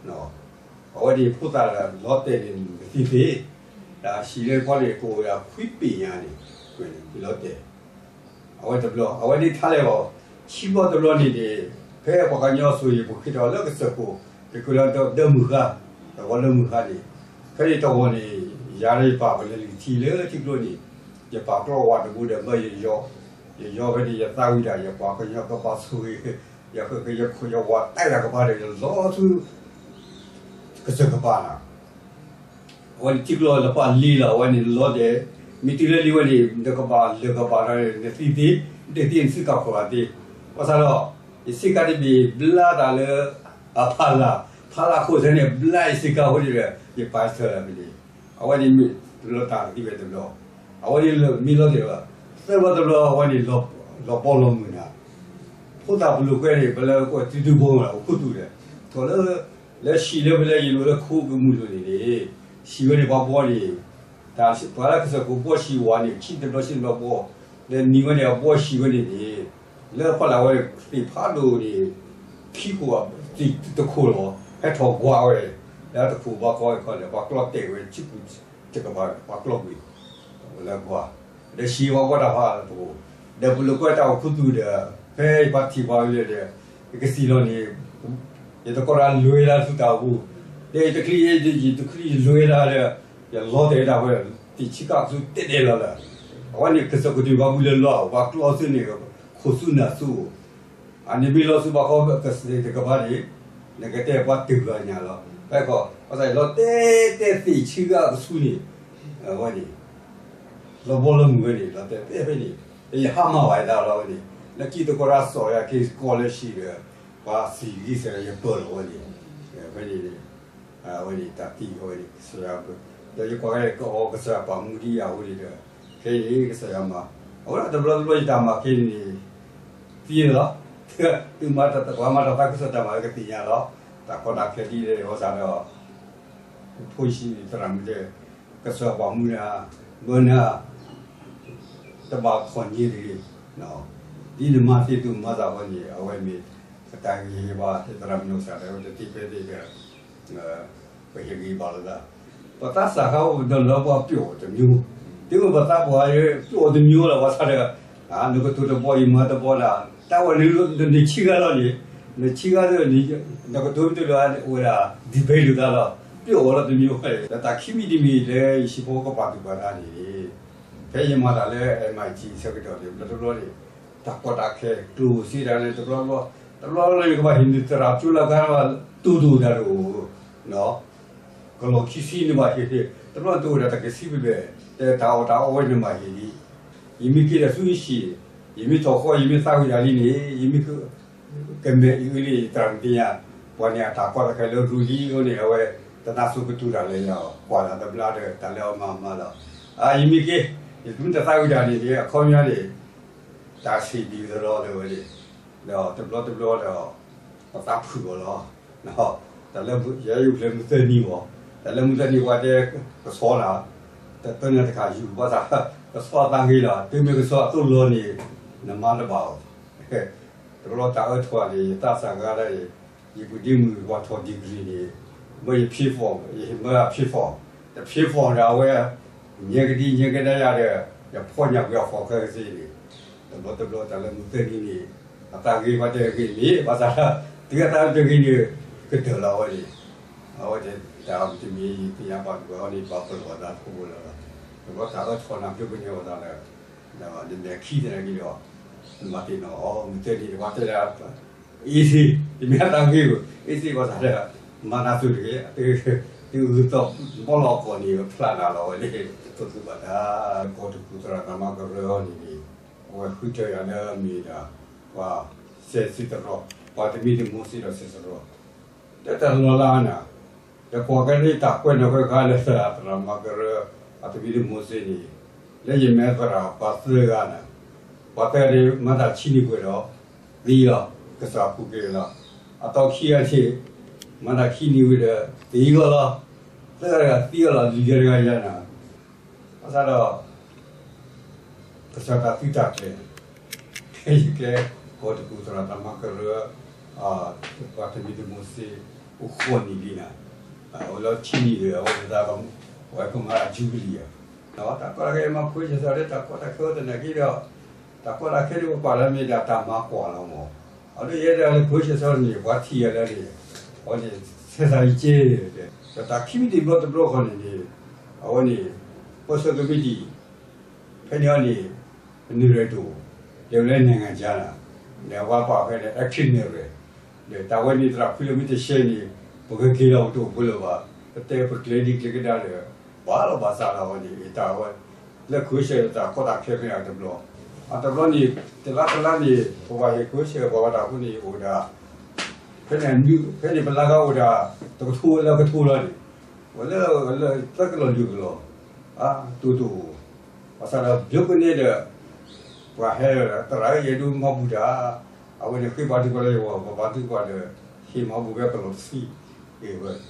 အဝဲန့ၣ်ဖိသၣ်လီၤတဲာ်န့ၣ် နသံသ့, တၢ်ဟံၣ်လၢပှၤန့ၣ် ကအိၣ်ဝဲဒၣ်ခွံပ့ၣ်ညါန့ၣ် လီၤတဲာ် အဝဲတဘျီ အဝဲန့ၣ်ထါလဲၣ်ဂီၤ ဆံဘျီတဘျီန့ၣ်န့ၣ် ဖဲပှၤကညီအစိၤအံၤ ပဃ့ထီၣ်လၢကစၢၢ်ခိၣ် က့ၤကွဲးလၢဒၢမုၢ်ဃါ တဝီလၢမုၢ်ဃါန့ၣ် ဖဲန့ၣ်တဝီန့ၣ် ယၤဒီးယပာ်ပလဲၤလံထံလၢထံကျိန့ၣ် ယပာ်ကျီဝးတဘိဒီး မၢယယီ ယယီဖဲန့ၣ် ယသးဝံၣ်တၢ် ယပှၤကညီကပာ်ဆိၣ်ဂ့ၤ ယ ယဝးတၢ်တၢ်ကပၤဒီး ယလီၤဆူ ကစၢၢ်ကပၤလီၤ. အဝဲန့ၣ်ထံကျိလၢပှၤလံလီၤ အဝဲန့ၣ်လီၤတဲာ် မ့ၢ်တုၤလၢလံဝဲန့ၣ် နကဘၣ်လၢာ်ကဘၣ်ဒီး နသံသ့ နတသံနစုကၢ်ခိၣ်ဘၣ်သ့, ဘၣ်ဆၣ်ဒီး ယစ့ကၤတဘ့ၣ်ဘျါတၢ်လၢ အဖီလာ် ဖီလာ်ခိၣ်ဆၢန့ၣ် ဘျါယစ့ကၤအဃိန့ၣ်ဒီး ယပာ်ဆၢလၢမ့ၢ်န့ၣ် အဝဲန့ၣ်မ့ၢ်တဘျီတၢ်သံဝဲတဘျီ အဝဲန့ၣ်မ့ၢ်လီၤတဲာ်လီၤ သၢဘျီတဘျီ အဝဲန့ၣ် လီၤဘီလီၤမုၢ်နၤ ဖိသၣ်ပလိာ်ကွဲန့ၣ် ပလဲၤကွၢ်တုၤဒုဘိမး အိၣ်ခူသူၣ်ဒီး ထီၣ်လၢ လၢဟံၣ်လၢပလဲၤယလိာ်လၢခိကမုၢ်လိာ်န့ၣ်န့ၣ် ဟံၣ်ဝဲန့ၣ်ပှၤဘီန့ၣ် တၢ်ပှၤလၢကစၢၢ်ခိၣ်ဘီဟံၣ်ဝဲန့ၣ် ဆံတဘျီဆံတဘျီဘီ ဒီးနံၤဝဲန့ၣ် အဘီဟံၣ်ဝဲန့ၣ်န့ၣ် လၢဖီလာ်ဝဲန့ၣ် သ့ၣ်ဖးဒိၣ်န့ၣ် ခံခိၣ်တခိၣ်လီၤ ဟဲထီၣ်ကွၢ်ဝဲ လၢတခိၣ်ဘီကီခီဒီး ပှၤကျီတဲာ်ဝဲဆံကူ တကပၤ ပှၤကျီကွံာ် လၢကွၢ် ဒီးဟံၣ်ဝဲဘီတၢ်ဖးတခိၣ် ဒီးပလိာ်ကွဲတၢ်အိၣ်ခူသူၣ်ဒီး ဖဲယပှၤထံၣ်ပှၤဝံၤလၢဒီး ယကစံၣ်လီၤန့ၣ် ယတကိးတၢ်လွဲၤလၢသူၣ်တၢ်အိၣ်ပူၤ ဒီးယတချံ ယတချံယလွဲၤလၢဒီး ယလီၤတဲာ်တၢ်ဝဲ တံၢ်ဆံကးဆူတဲာ်တဲာ်လီၤလၢ အဝဲန့ၣ်ကစၢၢ်ကတုၤပှၤမူလၢလီၤ ပှၤကျီဆူန့ၣ် ခိၣ်ဆူနၢ်ဆူ အန့ၣ်မ့ၢ်လီၤဆူဘၣ်ဃီကစၢၢ်တကပၤန့ၣ် နကတဲပှၤတုၤလီၤညါလီၤ ဖဲခီ ဘၣ်ဆၣ်လီၤတဲာ်တဲာ်သ့ၣ်ဆံဂၤကဆူန့ၣ် အဝဲန့ၣ် လီၤဘီလီၤမုၢ်ဝဲန့ၣ် လီၤတဲာ်တဲာ်ဖဲန့ၣ် ယဟါမၢ်ဘၣ်ယသးလီၤဝဲန့ၣ် လၢခံတကိးရၢ်စီၤယၤက့ၤကီၢ်လၢဟံၣ်ဒီး ပှၤစံၣ်ဂံၢ်စဲးယပၢၢ်လီၤဝဲန့ၣ် ဖဲန့ၣ် အဝဲန့ၣ်တၢ်သံအဝဲန့ၣ် ကစၢ်ယွၤ ဒီးယကွၢ်ကဲကီၢ်ကစၢ်ယွၤပာ်မူဒံးယၤအဃိန့ၣ်ဒီး ခဲအံၤန့ၣ် ကစၢ်ယွၤမၤ အဝဲဒၣ်တဘျီတဘျီယတၢ်မၤခဲအံၤန့ၣ် သံလီၤ သုမၤတၢ်ပှၤမၤတၢ်သးခုကစီၣ်တၢ်မၤလၢကသ့ၣ်ညါလီၤ တၢ်ကီတၢ်ခဲဒ်လဲၣ်အဝဲသတးဒီး ဖိယဆံသရၣ်မုၣ်တဲ ကစၢ်ယွၤပာ်မူနၤ ဘၢနၤ တဘၣ်ခီၣ်ညါတဂ့ၤ ဒ်နမၤသ့သုမၤသးအဂီၢ်န့ၣ် အဝဲမ့ၢ် ပတၢ်ဂ့ၤဘၣ်သရၣ်မုၣ်နီၢ်ကစၢ်ဒၣ်ဝဲတသ့ဖဲသ့ဒီး ပဟ့ၣ်ဂံၢ်ဘါလိာ်သး ပသးစၢ်ဃါအိၣ်ပဒီလၢပှၤပျိာ်အီၤတမျိုး တုၤမ့ၢ်ပသးပှၢ်ပျိာ်အီၤတမျိုးလီၤ ဘၣ်ဆၣ်ဒီး နကတိၤတဘီယမၤတဘီဒၣ် တၢ်ဝဲန့ၣ်နဆံးဂၤလီၤန့ၣ် နဆံးဂၤဒီး နကတိၤမ့ၢ်တလၢအိၣ်ဝဲဒၣ် debate လိာ်သးလီၤ ပျိာ်အီၤလီၤတမျိုးဃီဒီး တၢ်ခံမံၤတမံၤလၢယဟံၣ်ဖိကပာ်သူၣ်ပာ်သးန့ၣ် ဖဲယမၤတၢ်လၢ MIT ဆၢကတီၢ်န့ၣ် တဘျီတဘျီန့ၣ် တၢ်ကီတၢ်ခဲကျိၣ်စ့တၢ်န့ၣ် တဘျီဘျီ တဘျီဘျီန့ၣ် ကဘၣ်ဟ့ၣ်နုာ်သရၣ်ကၠိလၢကါဘၣ်တိၢ်ဒိၣ်တၢ်တအိၣ် ကလီၤခံဆံန့ၣ်ဘၣ်ဟ့ၣ် တဘျီတအိၣ်ဒၣ်တကဆံဘျဲၣ်ဘျဲၣ် တဲတၢ်အီၣ်တၢ်အီဝဲန့ၣ်ဘၣ်ဟ့ၣ်လံ ယမ့ၢ်က့ၤဒီးဆူယဟံၣ် ယမ့ၢ်ထီၣ်ဃီ ယမ့ၢ်သးဝံၣ်တၢ်လံန့ၣ် ယမ့ၢ် ကမဲာ်အံၤလံ ယတၢ်မ့ၢ်သ့ၣ်ညါ ပှၤန့ၣ်အတၢ်ကီတၢ်ခဲလၢရူလံအဃိန့ၣ် အဝဲတနါစိၤကတူၢ်တၢ်လၢညါ ကွၢ်တၢ်တဘျါဒီး တၢ်လၢအမၤမၤလီၤ အါ ယမ့ၢ်က့ၤ ယမ့ၢ်တသးဝံၣ်တၢ်န့ၣ်န့ၣ် အခီပညီန့ၣ် တၢ်ဆံးဒံးသရီတဝဲန့ၣ်, ဒီးတဘျီတဘျီဒီး ပသးဖုၣ်အီၤလီၤ. တၢ်လၢယဲယဖျဲၣ်မုၢ်သၢနံၤဘၣ်, တၢ်လၢမုၢ်သၢနံၤပှၤတဲ ကဆီနၤ, တၢ်တၢ်န့ၣ်တခါယူၤဘၣ်သး, ကဆီအသးဂ့ၤလီၤ, တုၤမ့ၢ်ကဆီအသိၣ်လီၤန့ၣ် နမါတဘၣ်အီၤ. တဘျီတၢ်အၢထီၣ်န့ၣ် ယသးစၢ်ဂၤဒၣ်အံၤ, ယပုၢ်ဒ့မုၣ်ပှၤထီၣ် degree န့ၣ်, မၢယဖံး form, ယမၢအဖံး form, တဖံး form ဒီးအဝဲ ညဲကဒံညဲကဒါယၤဒီး ယဖီၣ်ညၣ်ကွံာ်အ form ခဲကသ့န့ၣ်, တဘျီတဘျီတၢ်လၢမုၢ်သၢနံၤန့ၣ် အသးဂ့ၤပှၤတဂ့ၤန့ၣ် ဘၣ်ဆၣ်ဒီး တုၤအသးတဂ့ၤန့ၣ် ကတၢၢ်လီၤဝဲန့ၣ်, အဝဲတၢ်တမံၤယသ့ၣ်ညါပာ်ဒုးဝဲအီၤန့ၣ် ပာ်ပလီၢ်သးတခိၣ်လၢာ်လီၤ. တဘျီတၢ်အၢထီၣ်နၢ်ပၢၢ်ပှၤန့ၣ်ဝဲသးလၢ ဒီးနမဲာ်ခံသနာ်က့ဒီး နဘၣ်သ့ၣ်နီၣ်အီၤ မုၢ်သၢနံၤန့ၣ် ပှၤတဲလၢ easy, တမ့ၢ်အသးဂ့ၤဘၣ်, easy ဘၣ်ဆၣ်ဒီး မၤနၤစိၤတဂ့ၤ, တုၤဂုၤသီၣ်ဘီလီၤအကီၢ်န့ၣ် ဖျါနၤလီၤဝဲန့ၣ် တသိၣ်သးဘၣ်တၢ် ကီၢ်တကူၣ်သရၣ်သမါကရၢအီၤန့ၣ်န့ၣ် အဝဲဃုထၢယၤလၢအမ့ၢ်ဒၣ် ပှၤစဲးစံးတရီ, ပှၤတမံၤတမိၢ်စ့ဒီးစဲးစရီ တၢ်တလီၤလၢနၤ, ယကွၢ်ကဲသရၣ်သမါကရၢ အတမံၤတမိၢ်စ့န့ၣ်, လၢယမဲာ်သရၣ်ပှၤသၢဂၤန့ၣ်, ပှၤသၢဂၤန့ၣ် မၤတၢ်ဆံနံၣ်ပှဲၤဒီး သံလီၤ, ကစၢ်ဖူက့ၤလီၤ, အသီခံဂၤန့ၣ် မၤတၢ်ခံနံၣ်ဝံၤဒီး သံဂီၢ်လီၤ, သၢဂၤတဂၤသံဂီၢ်လီၤ လွံၢ်ဂၤတဂၤယၤန့ၣ် ဘၣ်ဆၣ်ဒီး ကစၢ်တၢ်သုတၢ်ကျဲၤန့ၣ် ယကဲ ကီၢ်တကူၣ်သရၣ်သမါကရၢ ပှၤတမံၤတမိၢ်စ့ အိၣ်ဃိးနံၣ်လံန့ၣ်, အိၣ်လၢဆံနံၣ်ဒီး အဝဲသ့ၣ် ပဝဲကမၤ jubilee ဧါ, တၢ်ကီတၢ်ခဲမၤ ခွ့ဆၢၣ်စီၤ လၢတၢ်ကီတၢ်ခဲအိၣ်သနာ်က့ဒီး တၢ်ကီတၢ်ခဲန့ၣ် ပကွၢ်လၢမ့ၢ်ဒၣ်တၢ်မၤကွၢ်လီၤမး, အဒိ ယဲဒၣ်လၢခွ့ဆၢၣ်စီၤန့ၣ် ပှၤထံၣ်ယၤလၢန့ၣ်, အဝဲန့ၣ် ဆဲးသးယက့, ဒီးတၢ်ခံမံၤတဘျီတဘျီဃီန့ၣ်န့ၣ်, အဝဲန့ၣ် ပၢဆှၢကမံးတံာ် ဖဲန့ၣ်အီၤန့ၣ် ပနုာ်ရဲၣ်ဒိၣ် လဲၤဝဲလၢ နိုင်ငံခြား န့ၣ်, ဒီးပှၤပာ်ဖဲန့ၣ် acting န့ၣ်ရဲၣ်, ဒီးတၢ်ဝဲန့ၣ်သရၣ်ခွံလၢမ့ၢ်တဆဲန့ၣ် ပကက့ၤလီၤပတအိၣ်ဖှိၣ်လၢၤဘၣ်, ပတဲပကျဲၤဒ်ကျဲၤကဒါဒီး ဘၣ်လီၤဘၣ်စးလီၤဝဲန့ၣ် တၢ်ဝဲ လၢခွ့ဆၢၣ်တၢ်ကီတၢ်ခဲဖဲန့ၣ်တဘျီ, အတဘျီန့ၣ် တလါတလါန့ၣ် ပဘၣ်ဟ့ၣ်ခွ့ဆၢၣ်ပှၤဝဲတၢ်ဃိန့ၣ်အိၣ်ဝဲဒၣ် ဖဲန့ၣ် ဖဲန့ၣ်ပလါဂၤအိၣ်ဒၣ် တကထိလၢကထိလီၤန့ၣ်, ဝဲလၢ လၢသၢကလီၢ်လွံၢ်ကလီၢ်, အါ တိၢ်တိၢ်, ဘၣ်ဆၣ်ဒီး ဘျုးကန့ၣ်ဒီး ပှၤဟဲဒီး သရၣ်ဧၢ ယအဲၣ်ဒိးမၤဘူၣ်တၢ်, အဝဲန့ၣ်ဃ့ပှၤဒုးပှၤလၢယဂီၢ် ပှၤဘၣ်ဒုးပှၤဒီး ဟ့ၣ်မၤဘူၣ်ဖဲကလီၢ်တဆံ,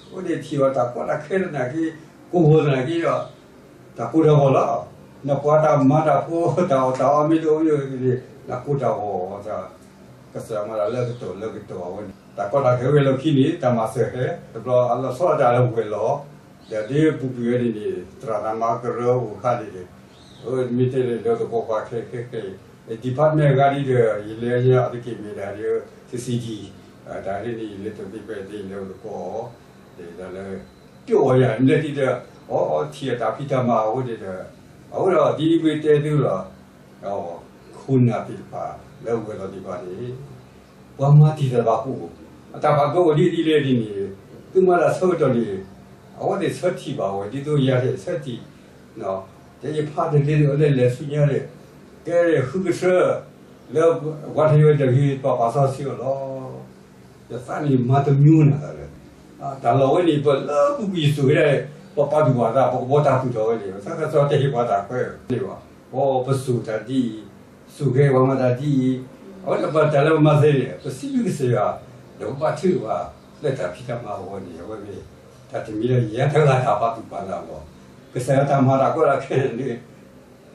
အဝဲန့ၣ်ထံၣ်ဘၣ်တၢ်ကီတၢ်ခဲသနာ်က့ ကိၢ်ဂီၤသနာ်က့ဒီး တၢ်ကိၢ်တၢ်ဂီၤလီၤ. နပှၤတၢ်မၤတၢ်ဖိ တၢ်အီၣ်တၢ်အီမ့ၢ်တအိၣ်မ့ၢ်အိၣ်န့ၣ် နကိၢ်တၢ်ဂီၤသး, ကစၢ်မၤတၢ်လၢကတီၢ်လၢကတီၢ်အဝဲန့ၣ် တၢ်ကီတၢ်ခဲဝဲလီၢ်ခံန့ၣ် တၢ်မၤစၢၤဟဲ တဘျီအလီၤဆီတၢ်လၢဝဲၢ်လီၤ, ဒီးဒ်ပူၤကွံာ်ဝဲန့ၣ်န့ၣ် သရၣ်သမါကရၢအိၣ်ခါန့ၣ်န့ၣ် မ့ၢ်တဲန့ၣ် လၢသကိးပှၤခဲခဲခဲအံၤ department ဂၤဒ်ဒီး ယလဲၤညါအတက့ၢ်မ့ၢ်ဒၣ်ဒီး စီၣ်စံၣ်ဒံၣ်, တၢ်ဒ်န့ၣ် ယလဲၤတသ့ပဲာ်သ့ ယလဲၤအိၣ်သကိးအီၤ, ဒီးလၢ ပျိၣ်အီၤယၤ မ့ၢ်လဲၤဒ်ဒီး အီ ထံၣ်အတၢ်ဖံးတၢ်မၤအဃိန့ၣ်ဒီး အဃိဒီး ဒ်မ့ၢ်တဲသုလီၤ, ခိၣ်နၢ်သ့ၣ်တဖၣ် လၢဝဲၢ်လီၤသ့ၣ်တဖၣ်န့ၣ် ပှၤမၤတံၢ်တၢ်တဘၣ်ကအိၣ်, အတၢ်ဘၣ်ကအိၣ်ဒ်ဒ်လဲၣ်ဒ်န့ၣ် သုမၤတၢ်ဆၢကတီၢ်န့ၣ် အဝဲသ့ၣ်ဆၢထံၣ်ဘၣ်ဝဲ ဒ်သိးယၤသ့ၣ်ဆၢထံၣ်, တဲယဖးတလ့ၤဒီး လဲၤလဲၤဆူညါဒီး ကဲဃုကထၢ လၢ ဝါထယွဲတဂ့ၤ ပှၤပာ်စီဆှံအီၤလီၤ. ယသးန့ၣ်မၤတမံၤနၤသးလၢ တၢ်လီၢ်ဝဲန့ၣ် ပလၢပူၤကွံာ်ယစိၤက့ၤဒၣ် ပပာ်သူၣ်ပာ်သး ပကဘီတၢ်သူၣ်ထီၣ်ဝဲန့ၣ် ပသးကစီၣ်တဟ့ၣ်ပှၤတၢ်ခွဲးန့ၣ်ဘၣ်. ပ ပစိၤတၢ်ဒ်အံၤ, စိၤကဲပှၤမၤတၢ်ဒ်အံၤ, အဝဲန့ၣ်ပတၢ်လၢပမၤသ့န့ၣ် ပစံးဘျုးကစၢ်ယွၤ ဒီးပဘၣ်ထုကဖၣ် လၢတၢ်ဖံးတၢ်မၤအဂီၢ်န့ၣ် အဝဲမ့ၢ် တၢ်တမံၤလၢယၤတဂၤတၢ်ပာ်သူၣ်ပာ်သးလီၤ. ကစၢ်ယွၤတၢ်မၤတၢ်ကီတၢ်ခဲန့ၣ်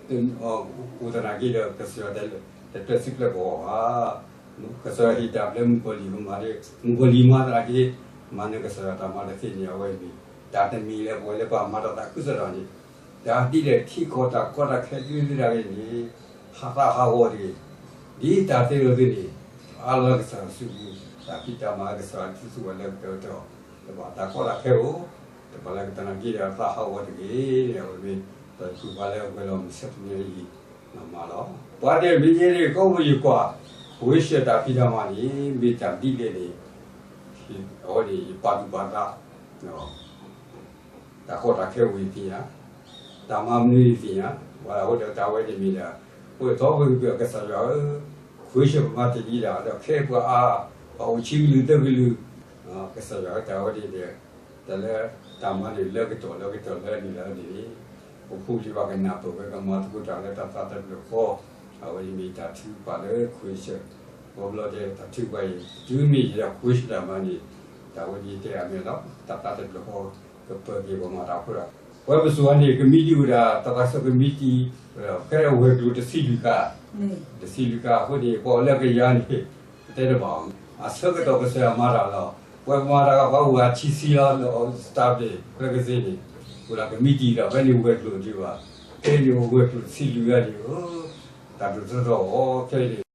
အိၣ်သနာ်က့ဒီး ကစၢ်ယွၤတတဲသုပျဲၢ်ကဝီၤဘၣ်. ကစၢ်ယွၤဟ့ၣ်တၢ်ပျဲမုၣ်ကီၤလံၢ်မၤဒီး မုၣ်ကီၤလံၢ်မၤသနာ်က့ မၤနၢၤကစၢ်ယွၤတၢ်မၤတသ့န့ၣ် အဝဲမ့ၢ် တၢ်တမံၤလၢပဝဲလၢပှၤမၤတၢ်သးခုကစီၣ်တၢ်န့ၣ် တၢ်ဒ်လဲၣ်ထံကီၢ်တၢ်ကီတၢ်ခဲဒ်လဲၣ်တဂ့ၤန့ၣ် ဟးသးဟးဂီၤတဂ့ၤ. ဒ်တၢ်သ့လီၤသ့န့ၣ် အါလီၤကစၢ်ယွၤစုပူၤ တၢ်ဖံးတၢ်မၤကစၢ်ယွၤစုပူၤလၢကတၢၢ်ကတီၢ် တဘၣ်တၢ်ကီတၢ်ခဲအိၣ် တဘၣ်လၢကတၢၢ်နာ်က့ဒီးသးဟးဂီၤတဂ့ၤန့ၣ် အဝဲမ့ၢ် တၢ်ဃုာ်ပှၤလၢအဝဲလီၤမုၢ်ဆ့ၣ်တနံၤအံၤ မၤလီၤ. ပှၤဒဲးမ့ၢ်ယဲန့ၣ် ကီၢ်ပယီၤကွၢ် ပဝဲရှဲတၢ်ဖံးတၢ်မၤန့ၣ် မ့ၢ်တၢ်ဒ်လဲၣ်န့ၣ် အဝဲန့ၣ်ယပာ်သူၣ်ပာ်သး တၢ်ကီတၢ်ခဲအိၣ်ယသ့ၣ်ညါ, တၢ်မၤမနုၤယသ့ၣ်ညါ, ပှၤအဃိဒီးတၢ်ဝဲန့ၣ်မ့ၢ်ဒၣ် အိၣ်ထီၣ်ပကစၢ်ယွၤဧၢ, ခွ့ဆၢၣ်ပမၤတ့ၢ်လံဒၣ် ဒီးခဲအံၤပှၤအါ, ပှၤအိၣ်ဆံကလုာ်သၢကလုာ်, ကစၢ်ယွၤဧၢ တၢ်ဝဲန့ၣ်ဒီး တၢ်လၢတၢ်မၤန့ၣ်လၢကတီၢ်လၢကတီၢ်လၢနံၣ်လၢနံၣ်န့ၣ် ပဖိပလံၤဘၣ်ကနၢ်ပၢၢ်ဝဲကမၤသကိးတၢ်လၢတၢ်သးတဖျၢၣ်ဃီ အဝဲန့ၣ်မ့ၢ်တၢ်ထုကဖၣ်လၢ question, ခီဖျိလၢတၢ်ထုကဖၣ်အံၤ တုၤမ့ၢ်ယဲဒၣ် question မးန့ၣ်, တၢ်ဝဲန့ၣ်တဲအမဲာ်လီၤ, တၢ်သးတဖျၢၣ်ဃီ ကပၢၤက့ၤပှၤမၤတၢ်ဖိဒီး, ပဝဲပစိၤအံၤန့ၣ် ကမံးတံာ်အိၣ်ဒၣ် တၢ်ဘၣ်ဆိၣ်ကမံးတံာ်, ဖဲဝဲၤကျိၤတဆံလွံၢ်ကါ, တဆံလွံၢ်ကါအဃိန့ၣ် ပှၤလၢကယၤန့ၣ် ပတဲတဘၣ်အီၤ, အဆၢကတီၢ်ကစၢ်ယွၤမၤတၢ်လီၤ. ပဝဲပမၤတၢ်ကပှၤအိၣ်ဝဲဆံဆံလီၤ လၢ staff န့ၣ် ဖဲကသ့န့ၣ်, အိၣ်ဒၣ်ကမံးတံာ်ဒီး ဖဲန့ၣ်ဝဲၤကျိၤဒံးဘၣ်, ဖဲန့ၣ်ဝဲၤကျိၤတဆံလွံၢ်ဂၤန့ၣ်, တၢ်ဒိၣ်ထီၣ်ထီၣ်အီၤခဲအံၤန့ၣ်